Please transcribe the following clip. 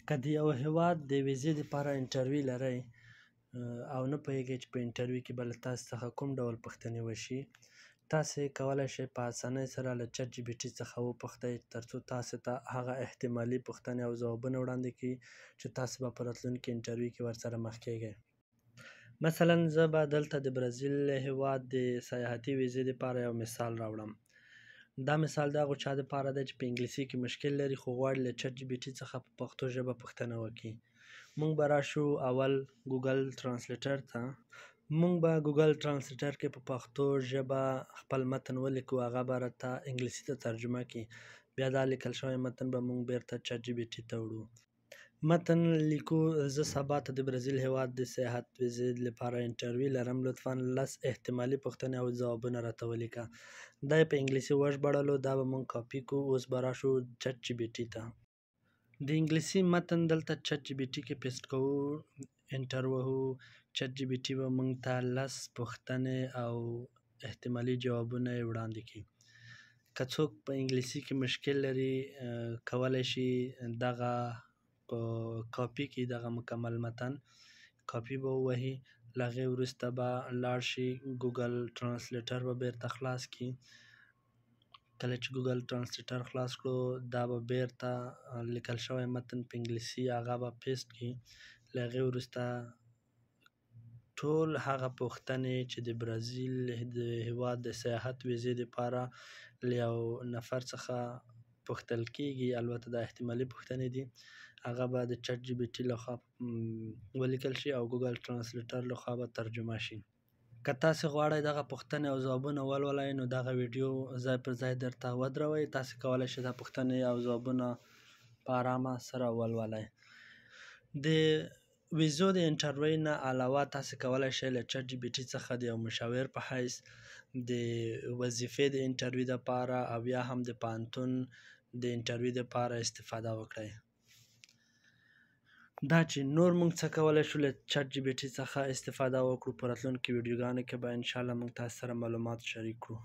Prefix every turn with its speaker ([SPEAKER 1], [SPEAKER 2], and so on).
[SPEAKER 1] که د یو هیواد د ویزې لپاره انټرویو لرئ او نه پوهیږئ چې په انټرویو کې به له تاسو څخه کوم ډول پوښتنې وشي، تاسې کولی شئ په اسانۍ سره له چټ جي بي ټي څخه وپوښتئ ترڅو تاسې ته هغه احتمالي پوښتنې او ځوابونه وړاندې کړي چې تاسې به په راتلونکي انټرویو کې ورسره مخ کیږئ. مثلا زه به دلته د برازیل هیواد د سیاحتي ویزې لپاره یو مثال راوړم. دا مثال د هغو چا لپاره دی چې په انګلیسي کې مشکل لري خو غواړي له چټ جي بي ټي څخه په پښتو ژبه پوښتنه وکړي. موږ به راشو اول ګوګل ترانسلیټر ته. موږ به ګوګل ترانسلیټر کې په پښتو ژبه خپل متن ولیکو، هغه به راته انګلیسي ته ترجمه کړي. بیا دا لیکل شوی متن به موږ بیرته چټ جي بي ټي ته وړو. متن لیکو: زه سبا ته د برازیل هیواد د سیاحت ویزې لپاره انټرویو لرم، لطفا 10 احتمالي پوښتنې او ځوابونه راته ولیکه. دا یې په انګلیسي وژباړلو، دا به موږ کاپي کو. اوس به راشو چټ جي بي ټي ته. د انګلیسي متن دلته چټ جي بي ټي کې پیسټ کوو، انټر وهو. چټ جي بي ټي به موږ ته 10 پوښتنې او احتمالي جوابونه یې وړاندې کړي. که څوک په انګلیسي کې مشکل لري کولی شي دغه په کاپي کې دغه مکمل متن کاپي به ووهي، له هغې وروسته به لاړ شي ګوګل ترانسلیټر به بیرته خلاص کړي. کله چې ګوګل ترانسلیټر خلاص کړو، دا به بیرته لیکل شوی متن په انګلیسي هغه به پیسټ کړي. له هغې وروسته ټول هغه پوښتنې چې د برازیل د هیواد د سیاحت ویزې لپاره له یو نفر څخه پوښتل کیږي، البته دا احتمالي پوښتنې دي، هغه به د چټ جي بي ټي لخوا ولیکل شي او ګوګل ترانسلیټر لخوا به ترجمه شي. که تاسې غواړئ دغه پوښتنې او ځوابونه ولولئ نو دغه ویډیو ځای پر ځای درته ودروئ. تاسې کولی شئ دا پوښتنې او ځوابونه په ارامه سره ولولئ. د ویزو د انټرویو نه علاوه تاسې کولی شئ له چټ جي بي ټي څخه د یو مشاور په حیث د وظیفې د انټرویو دپاره او یا هم د پوهنتون د انټرویو دپاره استفاده وکړئ. دا چې نور موږ څه کولی شو له چټ جي بي ټي څخه استفاده وکړو، په راتلونکو ویډیوګانو کې به انشاءالله موږ تاسو سره معلومات شریک کړو.